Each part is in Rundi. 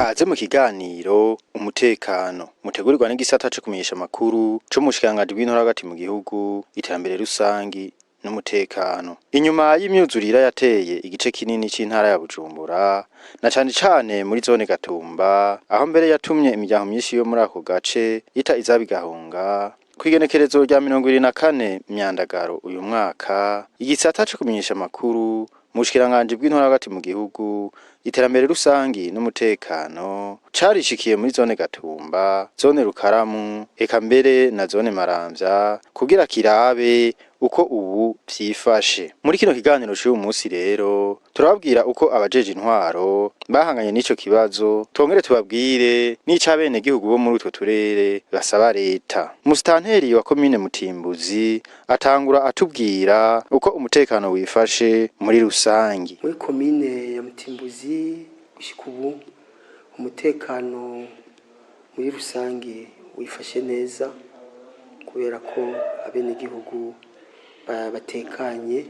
Kaze mu kiganiro umutekano mutegurirwa n'igisata co kumenyesha amakuru co mu bushikiranganji bw'intora hagati mu gihugu, iterambere rusangi n'umutekano. Inyuma y'imyuzurira yateye igice kinini c'intara ya Bujumbura na cane cane muri zone Gatumba, aho mbere yatumye imiryango myinshi yo muri ako gace ita izabo igahunga, kw'igenekerezo rya 24 Myandagaro uyu mwaka, igisata co kumenyesha amakuru mu bushikiranganji bw'intora hagati mu gihugu, iterambere rusangi n'umutekano carishikiye muri zone Gatumba, zone Rukaramu, eka mbere na zone Maramvya kugira kirabe uko ubu vyifashe. Muri kino kiganiro c'uyu musi rero turababwira uko abajeje intwaro bahanganye n'ico kibazo, twongere tubabwire n'ico abenegihugu bo muri utwo turere basaba leta. Musitanteri wa komine Mutimbuzi atangura atubwira uko umutekano wifashe muri rusangi. Muri komine ya Mutimbuzi gushika ubu umutekano muri rusangi wifashe neza kubera ko abenegihugu batekanye,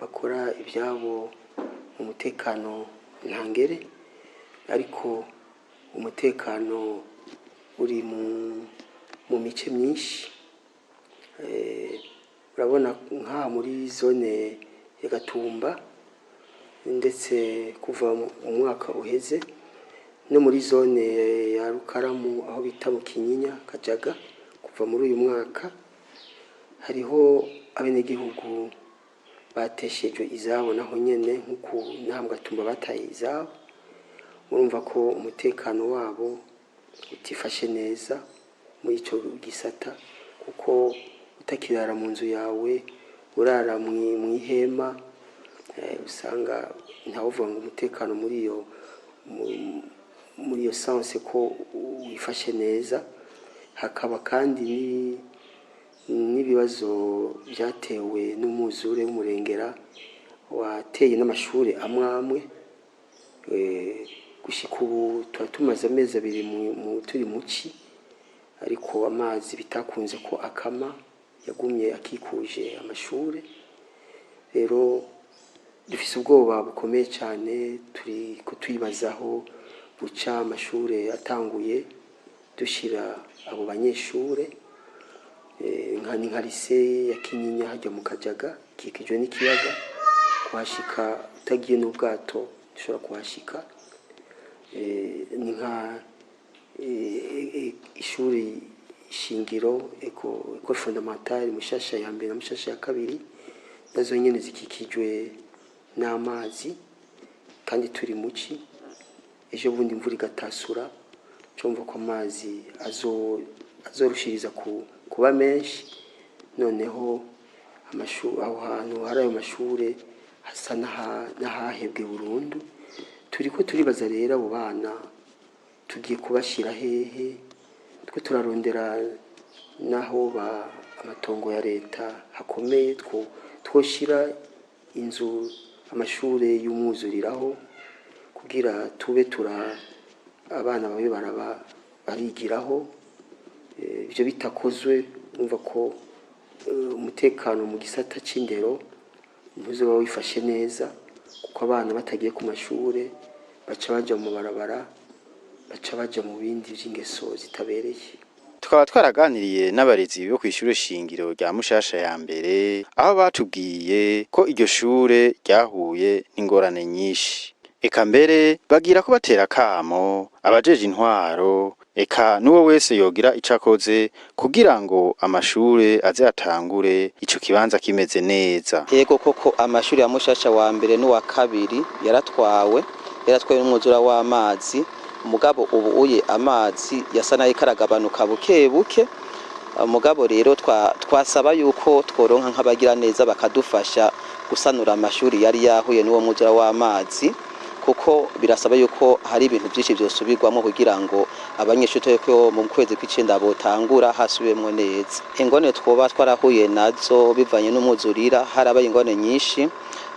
bakora ivyabo mu mutekano ntangere. Ariko umutekano uri mu mice myinshi. Urabona nkaha muri zone ya Gatumba, ndetse kuva mu mwaka uheze no muri zone ya Rukaramu aho bita mu Kinyinya Kajaga, kuva muri uyu mwaka hariho abenegihugu bateshejwe izabo, naho nyene nkuko naha mu Gatumba bataye izabo. Murumva ko umutekano wabo utifashe neza muri ico gisata, kuko utakirara mu nzu yawe, urara mw'ihema, usanga ntawuvuga ngo umutekano muri iyo sens ko wifashe neza. Hakaba kandi n'ibibazo byatewe n'umwuzure w'umurengera wateye n'amashure amwe amwe. Gushika ubu tuba tumaze amezi 2 turi muci, ariko amazi bitakunze ko akama, yagumye akikuje amashure. Rero dufise ubwoba bukomeye cyane, turi kutwibazaho buca amashure atanguye dushira abo banyeshure. Nka lycée ya Kinyinya hajya mu Kajaga ikikijwe n'ikiyaga, kuhashika utagiye n'ubwato ushobora kuhashika. Ni nka ishuri shingiro école fondamentale Mushasha ya mbere na Mushasha ya kabiri, nazo nyene zikikijwe n'amazi kandi turi muci. Ejo bundi imvura igatasura, cumva ko amazi azorushiriza kuba menshi, noneho aho hantu hari ayo mashure hasa n'ahahebwe burundu. Turiko turibaza rero abo bana tugiye kubashira hehe? Twe turarondera naho ba amatongo ya leta hakomeye twoshira inzu amashure y'umwuzuriraho, kugira tube tura abana babe baraba barigiraho. Ibyo bitakozwe, urumva ko umutekano mu gisata c'indero ntuzoba wifashe neza, kuko abana batagiye ku mashure baca baja mu barabara, baca baja mu bindi vy'ingeso zitabereye. Tukaba twaraganiriye n'abarezi bo kw'ishure shingiro rya Mushasha ya mbere, aho batubwiye ko iryo shure ryahuye n'ingorane nyinshi, eka mbere bagira ko batera kamo abajeje intwaro, eka n'uwo wese yogira ico akoze kugira ngo amashure aze atangure ico kibanza kimeze neza. Yego koko, amashuri ya Mushasha wa mbere n'uwa kabiri yaratwawe n'umwuzura w'amazi. Mugabo ubu uye amazi yasa n'ayariko aragabanuka buke buke. Mugabo rero twasaba yuko tworonka nk'abagira neza bakadufasha gusanura amashuri yari yahuye n'uwo mwuzura w'amazi, kuko birasaba yuko hari ibintu byinshi vyosubirwamo kugira ngo abanyeshuri ko mu kwezi kw'icenda botangura hasubiyemwo neza. Ingorane twoba twarahuye nazo bivanye n'umwuzurira, harabaye ingorane nyinshi,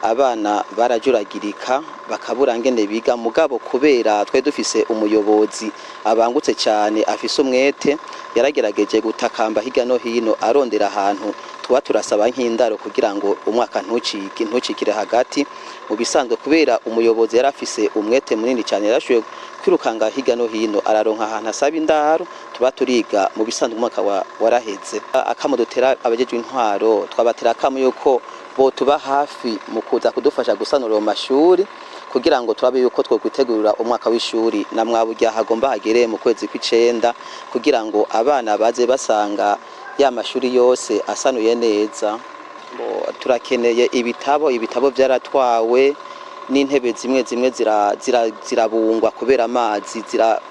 abana barajuragirika bakabura ngene biga. Mugabo kubera twari dufise umuyobozi abangutse cyane, afise umwete, yaragerageje gutakamba hirya no hino arondera ahantu. Tuba turasaba nk'indaro kugira ngo umwaka ntucikire hagati. Mu bisanzwe, kubera umuyobozi yari afise umwete munini cyane, yarashoboye kwirukanga hirya no hino, araronka ahantu asaba indaro, tuba turiga. Mu bisanzwe umwaka waraheze. Akamo dutera abajejwe intwaro, twabatera akamo yuko botuba hafi mu kuza kudufasha gusanura ayo mashuri, kugira ngo turabe yuko twokwitegurira umwaka w'ishuri na mwaburya hagomba hagere mu kwezi kw'icenda, kugira ngo abana baze basanga ya mashuri yose asanuye neza. Turakeneye ibitabo, ibitabo vyaratwawe n'intebe zimwe zimwe zirabungwa kubera amazi,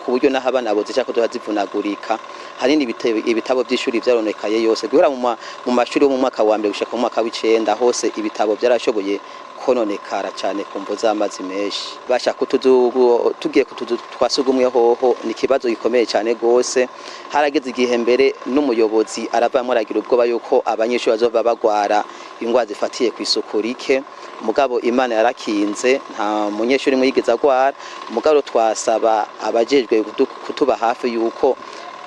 ku buryo n'aho abana bozica ko zivunagurika. Hanini ibitabo by'ishuri vyaronekaye yose, guhera mu mashuri yo mu mwaka wa mbere gushika mu mwaka w'icenda, hose ibitabo vyarashoboye kononekara cyane ku mvo z'amazi menshi. Basha kutuzu, tugiye kutuzu twasugumwe hoho ni ikibazo gikomeye cyane gose. Harageze igihe mbere n'umuyobozi aravamwo aragira ubwoba yuko abanyeshuri bazova bagwara ingwara zifatiye ku isuku rike. Mugabo Imana yarakinze, nta munyeshuri umwe yigeze agwara. Mugabo twasaba abajejwe kutuba hafi, yuko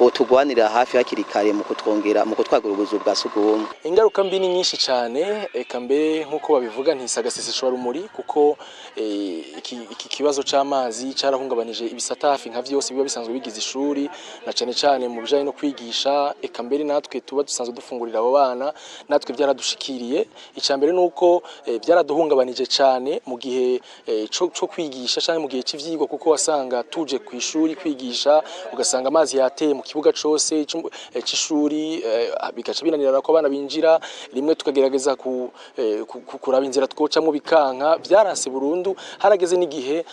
botugwanira hafi hakiri kare mu kutwongera, mu kutwagura ubuzu bwa sugumwe. Ingaruka mbi ni nyinshi cyane. Eka mbere, nk'uko babivuga, ntisagaseseshwa rumuri, kuko iki kibazo c'amazi carahungabanije ibisata hafi nka vyose biba bisanzwe bigize ishuri, na cane cane mu bijanye no kwigisha. Eka mbere natwe tuba dusanzwe dufungurira abo bana, natwe byaradushikiriye. Ica mbere nuko byaraduhungabanije cane mu gihe co kwigisha canke mu gihe c'ivyigwa, kuko wasanga tuje ku ishuri kwigisha, ugasanga amazi yateye mu kibuga cose c'ishuri, bigaca binanirana ko abana binjira. Rimwe tukagerageza kuraba inzira twocamwo, bikanka, vyaranse burundu. Harageze n'igihe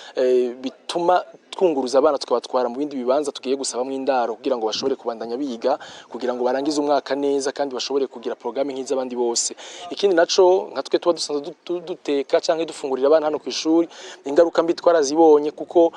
bituma twunguruza abana, tukabatwara mu bindi bibanza tugiye gusabamwo indaro, kugira ngo bashobore kubandanya biga, kugira ngo barangize umwaka neza kandi bashobore kugira programme nk'iz'abandi bose. Ikindi naco, nka twe tuba dusanzwe duteka canke dufungurira abana hano kw'ishuri, ingaruka mbi twarazibonye, kuko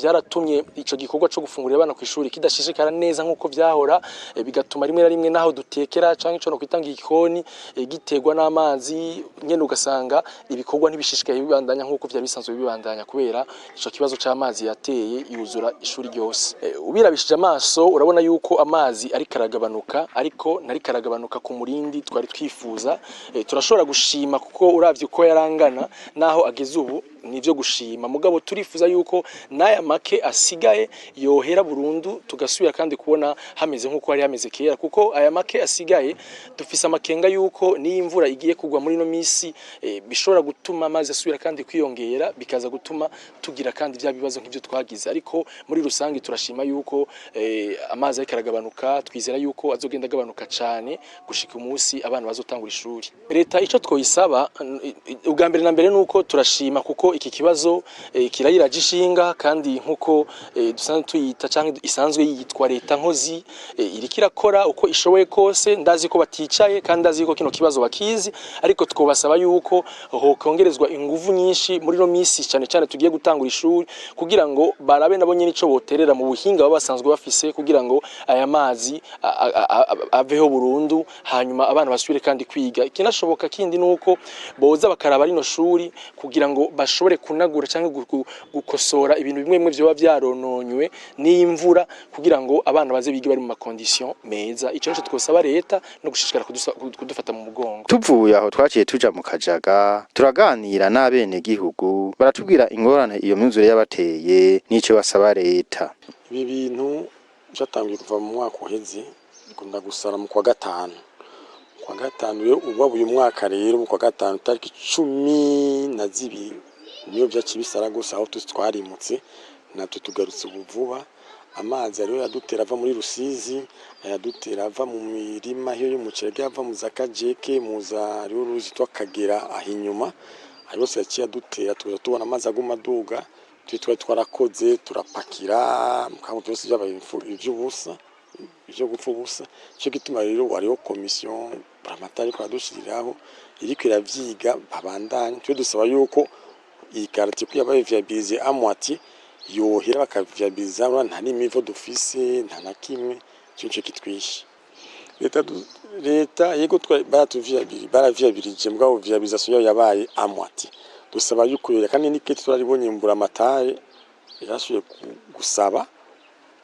vyaratumye ico gikorwa co gufungurira abana kw'ishuri kidashishikara neza nk'uko vyahora, bigatuma rimwe na rimwe naho dutekera canke ico no kwitanga igikoni giterwa n'amazi nyene, ugasanga ibikorwa ntibishishikaye bibandanya nk'uko vyari bisanzwe bibandanya, kubera ico kibazo c'amazi yateye yuzura ishuri ryose. Ubirabishije amaso urabona yuko amazi ariko aragabanuka, ariko ntariko aragabanuka ku murindi twari twifuza. Turashobora gushima, kuko uravye uko yarangana naho ageze ubu nivyo gushima, mugabo turifuza yuko n'aya make asigaye yohera burundu, tugasubira kandi kubona hameze nk'uko hari hameze kera, kuko aya make asigaye dufise amakenga yuko niyo imvura igiye kugwa muri ino misi, bishobora gutuma amazi asubira kandi kwiyongera, bikaza gutuma tugira kandi vya bibazo nk'ivyo twagize. Ariko muri rusange turashima yuko amazi ariko aragabanuka. Twizera yuko azogenda agabanuka cane gushika umunsi abana bazotangura ishuri. Leta ico twoyisaba ubwa mbere na mbere nuko turashima, kuko iki kibazo kirayiraje ishinga, kandi nkuko dusanzwe tuyita canke isanzwe yitwa leta nkozi, iriko irakora uko ishoboye kose. Ndazi ko baticaye kandi ndazi ko kino kibazo bakizi, ariko twobasaba yuko hokongerezwa inguvu nyinshi muri no misi, cane cane tugiye gutangura ishuri, kugira ngo barabe nabo nyene ico boterera mu buhinga baba basanzwe bafise, kugira ngo aya mazi aveho burundu, hanyuma abana basubire kandi kwiga. Ikinashoboka kindi nuko boza bakaraba rino shuri, kugira ngo bashobore kunagura cyangwa gukosora ibintu bimwe bimwe vyoba vyarononywe n'imvura, kugira ngo abana baze bige bari mu ma conditions meza. Ico nico twosaba leta, no gushishikara kudufata mu mugongo. Tuvuye aho twaciye tuja mu Kajaga, turaganira n'abenegihugu, baratubwira ingorane iyo myuzure yabateye n'ico basaba leta. Ibi bintu byatangiye kuva mu mwaka uheze, bikunda gusara mu kwa gatanu. Mu kwa gatanu rero, uba uyu mwaka rero mu kwa gatanu tariki 12 niyo byaciye bisara gose, aho tuzi twarimutse natwe tugarutse ubu vuba. Amazi ariyo yadutera ava muri Rusizi, ayadutera ava mu mirima hiyo y'umuceri, ava mu za Kajeke, mu za hariho uruzi tw'Akagera aho inyuma, ayo yose yaciye adutera, tuza tubona amazi aguma aduga. Twe twari twarakoze turapakira, mugabo byose byabaye ivy'ubusa, ivyo gupfa ubusa. Ico gituma rero hariho komisiyo buramatari ariko aradushiriraho, iriko iravyiga, babandanye. Twe dusaba yuko iyi quartier ko yabaye viabilisée à moitié, yohera bakaviabiliza. Urabona nta n'imivo dufise, nta na kimwe. Ico nico kitwishe. Leta yego baraviabilije, mugabo viabilisation yayo yabaye à moitié. Dusaba yuko kandi n'ikete turaribonye, mbura amatare yarasubiye gusaba.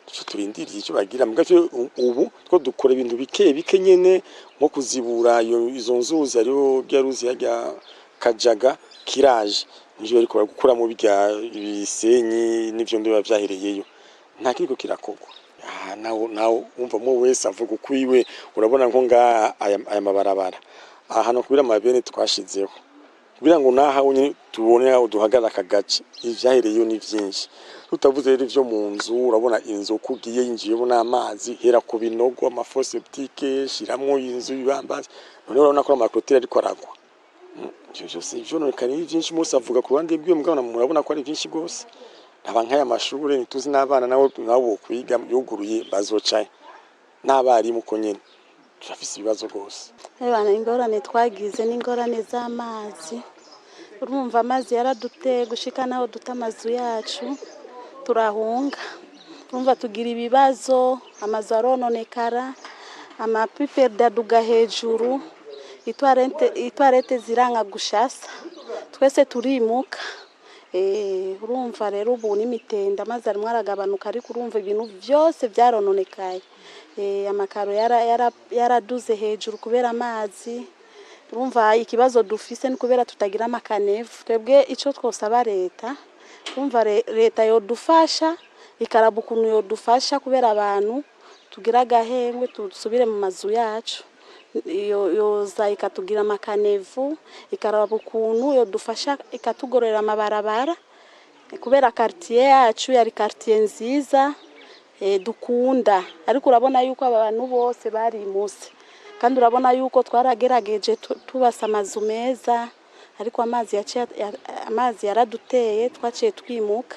Ico turindiriye ico bagira mugavyo ubu two dukora ibintu bike bike nyene, nko kuzibura izo nzuzi. Hariho rya ruzi harya Kajaga kiraje, nivyo bariko gukuramo birya ibisenyi n'ivyondo biba vyahereyeyo. Nta kiriko kirakorwa. Ah, nawe wumva umwe wese avuga ukwiwe. Urabona nko ngaha aya mabarabara ahantu kubira amabene twashizeho kugira ngo naha nyine tubone aho duhagarara aka gace, ivyahereyeyo ni vyinshi. Tutavuze rero ivyo mu nzu, urabona inzu uko ugiye yinjiyemo n'amazi, hera ku binogo, ama fosses septiques, shiramwo inzu, ibibambazi. None urabona ko ama clôtures ariko aragwa. Ivyo vyose ivyononekara ni vyinshi. Umunsi avuga ku ruhande rwiwe, mugabo murabona ko ari vyinshi rwose. Ntaba nk'aya mashure, ntituzi n'abana nabo bokwiga yuguruye bazocayo, n'abarimu uko nyene. Turafise ibibazo rwose. Ebana, ingorane twagize n'ingorane z'amazi. Urumva amazi yaraduteye gushika naho duta amazu yacu turahunga. Urumva tugira ibibazo, amazu arononekara, amapiperde aduga hejuru, i toilettes ziranga gushasa, twese turimuka. Urumva rero ubu n'imitende, amazi arimwo aragabanuka, ariko urumva ibintu vyose vyarononekaye. Amakaro yaraduze hejuru kubera amazi. Urumva ikibazo dufise ni kubera tutagira ama caniveaux. Twebwe ico twosaba leta, urumva leta yodufasha, ikaraba ukuntu yodufasha kubera abantu tugira agahengwe, dusubire mu mazu yacu. Yoza ikatugira ama caniveaux, ikaraba ukuntu yodufasha, ikatugororera amabarabara, kubera quartier yacu yari quartier nziza dukunda, ariko urabona yuko abantu bose barimuse, kandi urabona yuko twaragerageje tubasa amazu meza, ariko amazi yaciye, amazi yaraduteye, twaciye twimuka,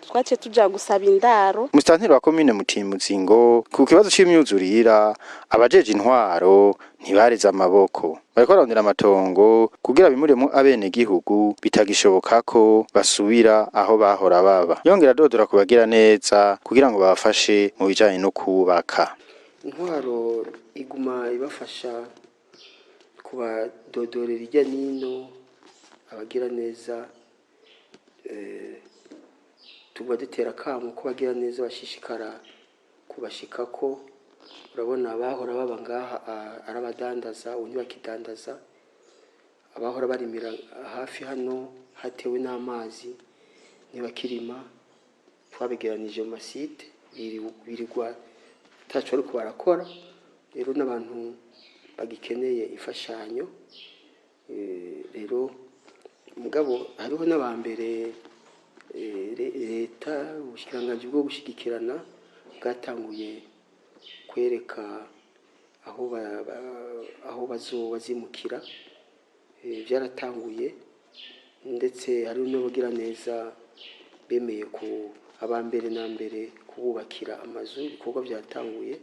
twaciye tuja gusaba indaro. Musitanteri wa komine Mutimbuzi ngo ku kibazo c'imyuzurira, abajeje intwaro ntibareze amaboko, bariko barondera amatongo kugira bimuremo abenegihugu bitagishoboka ko basubira aho bahora baba. Yongera adodora kubagira neza kugira ngo babafashe mu bijanye no kubaka. Intwaro iguma ibafasha kubadodorera irya nino abagira neza. Tuguma dutera akamo ko bagira neza bashishikara kubashikako. Urabona abahora baba ngaha ari abadandaza, ubu ntibakidandaza. Abahora barimira hafi hano hatewe n'amazi ntibakirima. Twabegeranije mu ma sites, birirwa ataco bariko barakora. Rero n'abantu bagikeneye imfashanyo. Rero mugabo hariho n'abambere leta, ubushikiranganji bwo gushigikirana bwatanguye kwereka aho aho bazoba zimukira. Byaratanguye, ndetse hariho n'abagira neza bemeye ku abambere na mbere kububakira amazu. Ibikorwa byatanguye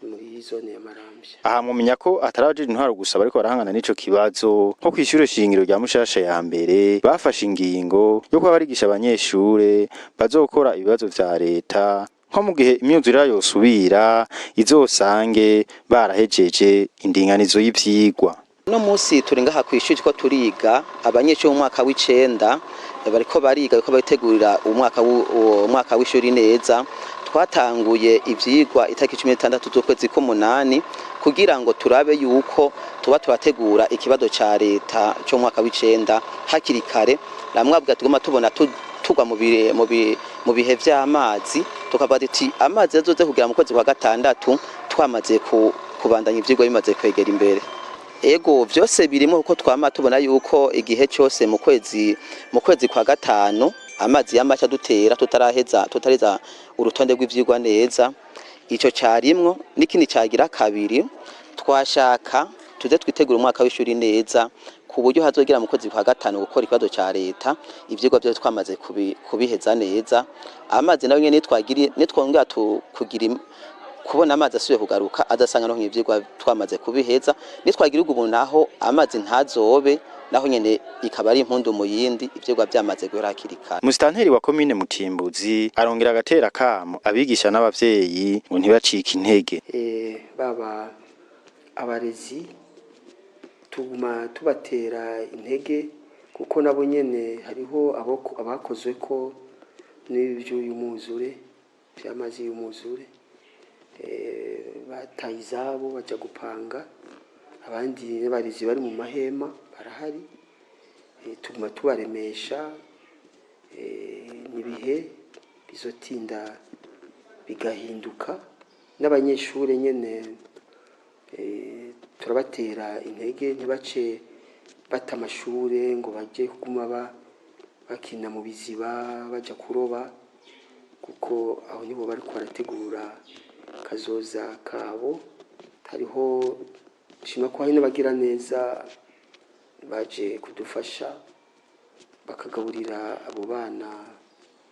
muri zone ya Maramvya. Aha mumenya ko atari abajeje intwaro gusa bariko barahangana n'ico kibazo. Nko kw'ishure shingiro rya Mushasha ya mbere, bafashe ingingo yo kuba barigisha abanyeshure bazokora ibibazo vya leta, nko mu gihe imyuzurire yosubira izosange barahejeje indinganizo y'ivyigwa. Uno munsi turi ngaha kw'ishuri ko turiga. Abanyeshuri mu mwaka w'icenda bariko bariga, bariko baritegurira umwaka w'ishuri neza. Twatanguye ivyigwa itariki 16 z'ukwezi k'umunani kugira ngo turabe yuko tuba turategura ikibazo ca leta co mu mwaka w'icenda hakiri kare. Namwabwa tuguma tubona tugwa mu bihe vy'amazi, tukavuga tuti amazi azoze kugera mu kwezi kwa gatandatu twamaze kubandanya ivyigwa bimaze kwegera imbere. Ego, vyose birimo, kuko twama tubona yuko igihe cyose mu kwezi kwa gatanu amazi y'amaca dutera tutaraheza, tutareza urutonde rw'ivyigwa neza. Ico carimwo n'ikindi cagira kabiri, twashaka tuze twitegura umwaka w'ishuri neza, ku buryo hazogera mu kwezi kwa gatanu gukora ikibazo ca leta, ivyigwa vyose twamaze kubiheza neza. Amazi nayo nyene nitwagiri nitwongera kugira kubona amazi asubiye kugaruka, adasanga no nk'ivyigwa twamaze kubiheza. Nitwagira ubuntu naho amazi ntazobe, naho nyene ikaba ari impundu mu yindi, ivyigwa vyamaze guhera hakiri kare. Musitanteri wa komine Mutimbuzi arongera agatera kamo abigisha n'abavyeyi ngo ntibacike intege. Baba abarezi, tuguma tubatera intege, kuko nabo nyene hariho abakozwe ko n'ivy'uyu mwuzure. vy'amazi y'umwuzure. Bataye izabo baja gupanga, abandi n'abarezi bari mu mahema barahari. Tuguma tubaremesha, n'ibihe bizotinda bigahinduka. N'abanyeshure nyene turabatera intege, ntibace bata amashure ngo baje kuguma bakina mu biziba, baja kuroba, kuko aho nibo bariko barategura kazoza kabo. Hariho shima ko hari n'abagira neza baje kudufasha, bakagaburira abo bana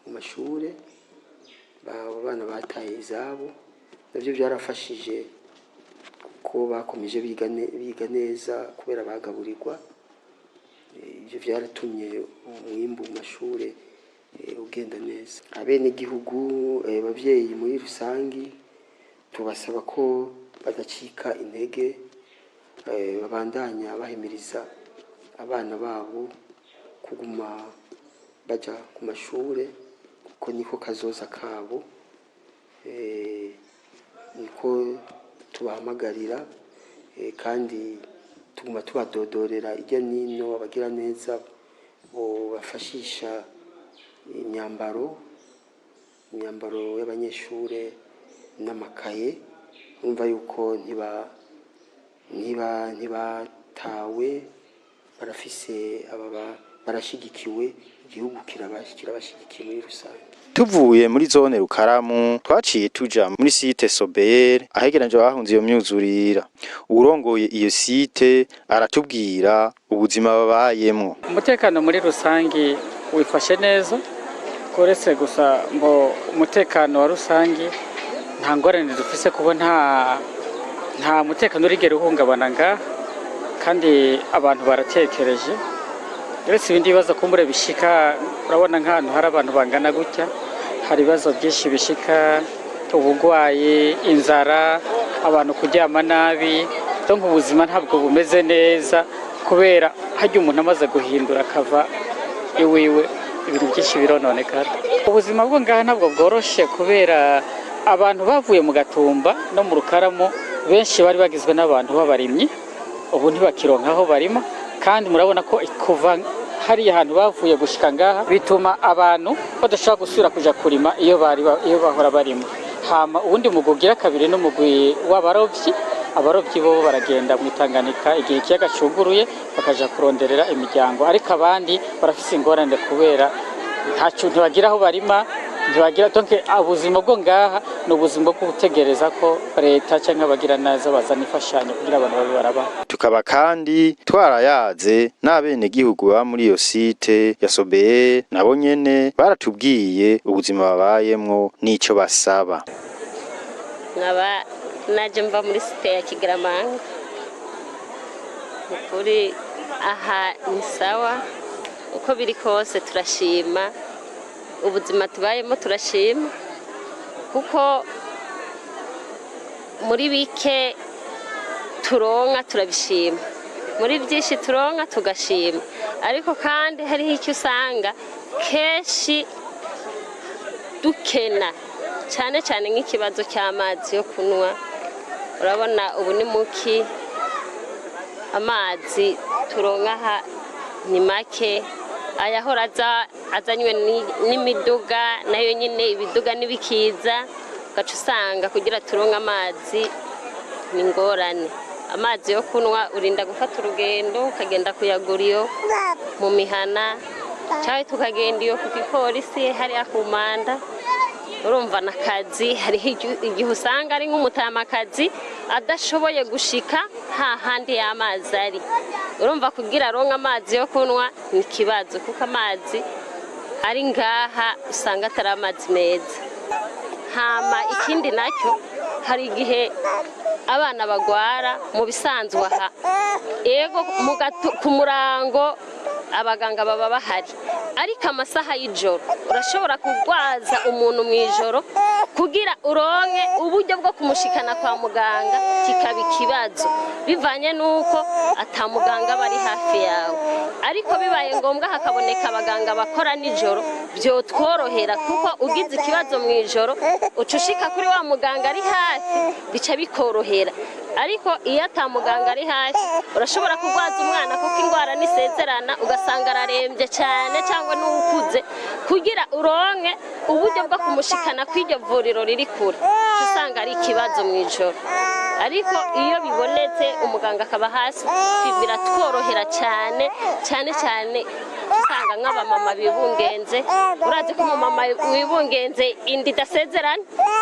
mu mashure, abo bana bataye izabo. Navyo byarafashije kuko bakomeje biga neza kubera bagaburirwa. Ivyo byaratumye umwimbu mu mashure ugenda neza. Abenegihugu, abavyeyi muri rusangi, tubasaba ko badacika intege, babandanya bahimiriza abana babo kuguma baja ku mashure, kuko niko kazoza kabo. Niko tubahamagarira, kandi tuguma tubadodorera irya nino abagira neza bobafashisha imyambaro y'abanyeshure n'amakaye. Urumva yuko ntibatawe, barafise ababa barashigikiwe, igihugu kirabashigikiye muri rusange. Tuvuye muri zone Rukaramu, twaciye tuja muri site Sobere, ahegeranije abahunze iyo myuzurira. Uwurongoye iyo site aratubwira ubuzima babayemwo. Umutekano muri rusangi wifashe neza, uretse gusa ngo umutekano wa rusangi nta ngorane dufise, kuko nta mutekano urigera uhungabana ngaha, kandi abantu baratekereje. Uretse ibindi bibazo kumbure bishika, urabona nk'ahantu hari abantu bangana gutya, hari ibibazo byinshi bishika: ubugwayi, inzara, abantu kuryama nabi. Donc ubuzima ntabwo bumeze neza, kubera harya umuntu amaze guhindura akava iwiwe, ibintu byinshi birononekara. Ubuzima bwo ngaha ntabwo bworoshe, kubera abantu bavuye mu Gatumba no mu Rukaramu benshi bari bagizwe n'abantu b'abarimyi, ubu ntibakironka aho barima. Kandi murabona ko kuva hariya hantu bavuye gushika ngaha bituma abantu badashobora gusubira kuja kurima iyo bari iyo bahora barima. Hama uwundi mugwi ugira kabiri n'umugwi w'abarovyi. Abarovyi bo baragenda mu Itanganika igihe ikiyaga cuguruye, bakaja kuronderera imiryango, ariko abandi barafise ingorane kubera ntaco, ntibagira aho barima, ntibagira. Donc ubuzima bwo ngaha ni ubuzima bwo gutegereza ko leta canke abagira neza bazana imfashanyo kugira abantu babe barabaho. Tukaba kandi twarayaze n'abenegihugu baba muri iyo site ya Sobeye, nabo nyene baratubwiye ubuzima babayemwo n'ico basaba. Nkaba naje mva muri site ya Kigaramanga. Ukuri aha ni sawa, uko biri kose turashima ubuzima tubayemo, turashima kuko muri bike turonka turabishima, muri byinshi turonka tugashima. Ariko kandi hariho icyo usanga kenshi dukena cyane cyane, nk'ikibazo cy'amazi yo kunywa. Urabona ubu ni muki, amazi turonka aha ni make, ayahora aza azanywe n'imiduga, nayo nyine ibiduga n'ibikiza, ugaca usanga kugira turonke amazi ni ingorane. Amazi yo kunywa urinda gufata urugendo ukagenda kuyagura iyo mu mihana, cyangwa tukagenda iyo ku gipolisi hariya ku manda. Urumva n'akazi, hariho igihe usanga ari nk'umutamakazi adashoboye gushika hahandi y'amazi ari. Urumva kugira aronke amazi yo kunywa ni ikibazo, kuko amazi ari ngaha usanga atari amazi meza. Hama ikindi nacyo, hari igihe abana bagwara. Mu bisanzwe aha, ego, ku murango abaganga baba bahari, ariko amasaha y'ijoro urashobora kurwaza umuntu mu ijoro. Kugira uronke uburyo bwo kumushikana kwa muganga kikaba ikibazo, bivanye n'uko ata muganga aba ari hafi yawe. Ariko bibaye ngombwa hakaboneka abaganga bakora nijoro, byotworohera, kuko ugize ikibazo mu ijoro uca ushika kuri wa muganga ari hafi, bica bikorohera. Ariko iyo ata muganga ari hafi, urashobora kurwaza umwana, kuko indwara nisezerana, ugasanga ararembye cyane cyangwa n'uwukuze, kugira uronke uburyo bwo kumushikana kw'iryo vuriro riri kure, uca usanga ari ikibazo mu ijoro. Ariko iyo bibonetse umuganga akaba hasi, biratworohera cyane cyane cyane. Usanga nk'abamama bibungenze, urazi ko umumama wibungenze inda idasezerana,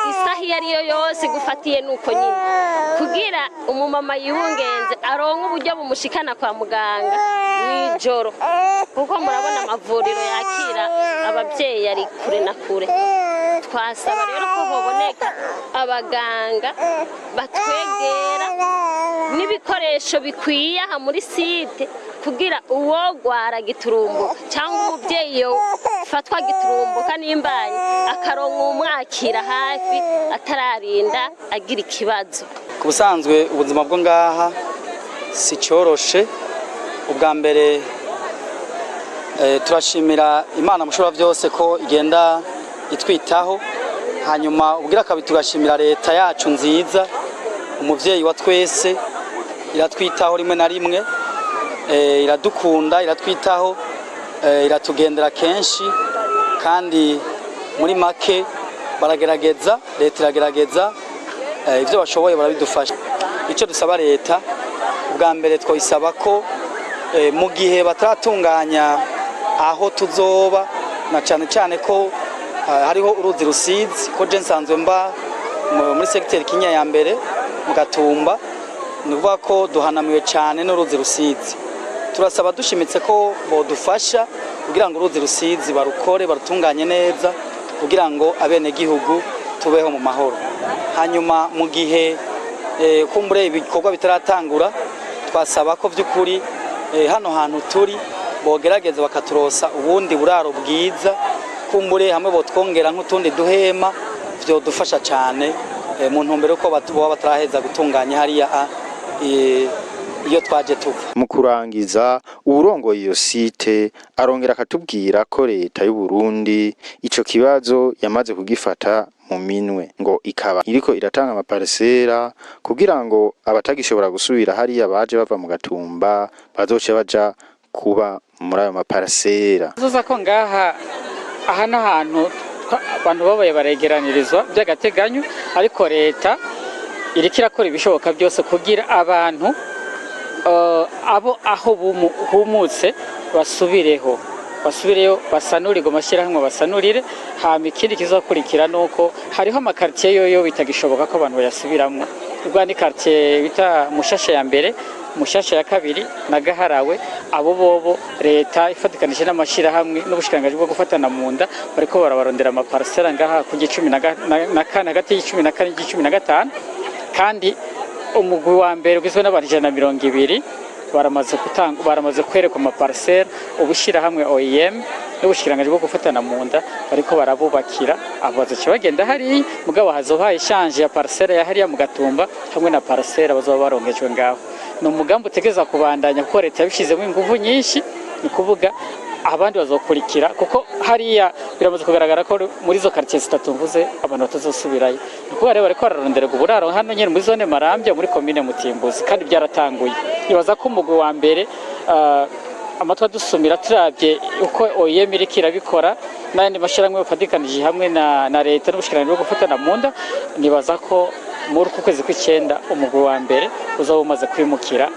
isaha iyo ariyo yose igufatiye nuko nyine. Kugira umumama yibungenze aronke uburyo bumushikana kwa muganga mw'ijoro, kuko murabona amavuriro yakira ababyeyi ari kure na kure. Twasaba rero ko hoboneka abaganga batwegera n'ibikoresho bikwiye aha muri site, kugira uwogwara giturumbuka cyangwa umubyeyi yofatwa giturumbuka n'imbanyi akaronka umwakira hafi atararinda agira ikibazo. Ku busanzwe ubuzima bwo ngaha si cyoroshe. Ubwa mbere turashimira Imana mushobora byose ko igenda itwitaho, hanyuma ubwira kabiri tugashimira leta yacu nziza, umuvyeyi wa twese, iratwitaho rimwe na rimwe, iradukunda, iratwitaho, iratugendera kenshi, kandi muri make baragerageza, leta iragerageza, ibyo bashoboye barabidufasha. Icyo dusaba leta, ubwa mbere twayisaba ko mu gihe bataratunganya aho tuzoba, na cyane cyane ko hariho uruzi Rusizi, ko je nsanzwe mba muri segiteri Kinya ya mbere mu Gatumba, ni ukuvuga ko duhanamiwe cyane n'uruzi Rusizi. Turasaba dushimitse ko bodufasha kugira ngo uruzi Rusizi barukore, barutunganye neza, kugira ngo abenegihugu tubeho mu mahoro. Hanyuma mu gihe kumbure ibikorwa bitaratangura, twasaba ko by'ukuri hano hantu turi bogerageza bakaturosa ubundi buraro bwiza, kumbure hamwe botwongera nk'utundi duhema, vyodufasha cyane mu ntumbero ko baba bataraheza gutunganya hariya iyo twaje tuva. Mu kurangiza, uwurongoye iyo site arongera akatubwira ko leta y'u Burundi ico kibazo yamaze kugifata mu minwe, ngo ikaba iriko iratanga amaparisera kugira ngo abatagishobora gusubira hariya baje bava mu Gatumba bazoce baja kuba muri ayo maparasera. Tuza ko ngaha aha n'ahantu abantu babaye baregeranirizwa by'agateganyo, ariko leta iriko irakora ibishoboka byose kugira abantu abo aho humutse basubireyo, basanurirwe amashyirahamwe, basanurire. Hama ikindi kizakurikira nuko hariho amakartier yoyo bitagishoboka ko abantu bayasubiramwo. Ubwa ni quartier bita Mushasha ya mbere, Mushasha ya kabiri na Gaharawe. Abo bobo leta ifatikanije n'amashyirahamwe n'ubushikiranganji bwo gufatana mu nda bariko barabarondera amaparcela ngaha ku gicumi na kane, hagati y'14 n'icumi na gatanu. Kandi umugwi wa mbere ugizwe n'abantu 120 baramaze gutanga, baramaze kwerekwa amaparcela. Ubushyirahamwe OIM n'ubushikiranganji bwo gufatana mu nda bariko barabubakira. Abo bazoca bagenda hariya, mugabo hazoba échange ya parcelle ya hariya mu Gatumba hamwe na parcelle bazoba baronkejwe ngaho. Ni umugambi utegereza kubandanya, kuko leta yabishizemo inguvu nyinshi. Ni ukuvuga abandi bazokurikira, kuko hariya biramaze kugaragara ko muri izo quartier zitatu mvuze abantu batazosubirayo. Ni ukuvuga rero bariko bararondererwa uburaro hano nyene muri zone Marambya, muri komine Mutimbuzi, kandi byaratanguye. Ibaza ko umugwi wa mbere, amatwi adusumira, turabye uko OIM iriko irabikora n'ayandi mashyirahamwe bafatikanije hamwe na leta n'ubushikiranganji bwo gufatana mu nda, nibaza ko muri uku kwezi kw'icenda umugwi wa mbere uzaba umaze kwimukira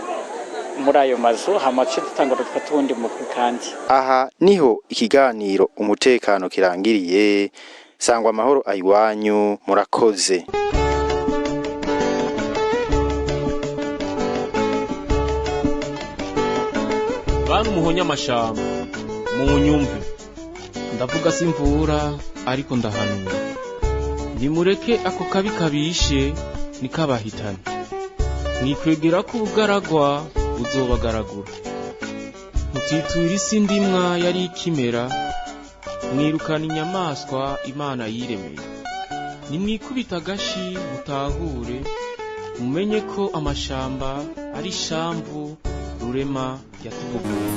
muri ayo mazu, hama duce dutangura dufate uwundi mugwi kandi. Aha niho ikiganiro umutekano kirangiriye. Sangwa amahoro ayiwanyu, murakoze. Bantu muhonya amashamba, munyumve, ndavuga simvura ariko ndahanura: nimureke ako kabi kabishe nikabahitane. Mwikwegera ko ubugaragwa buzobagaragura. Mutitura isi ndimwa yari ikimera, mwirukana inyamaswa Imana yiremeye. Nimwikubita agashi mutahure, mumenye ko amashamba ari ishamvu rurema yatuvuguye.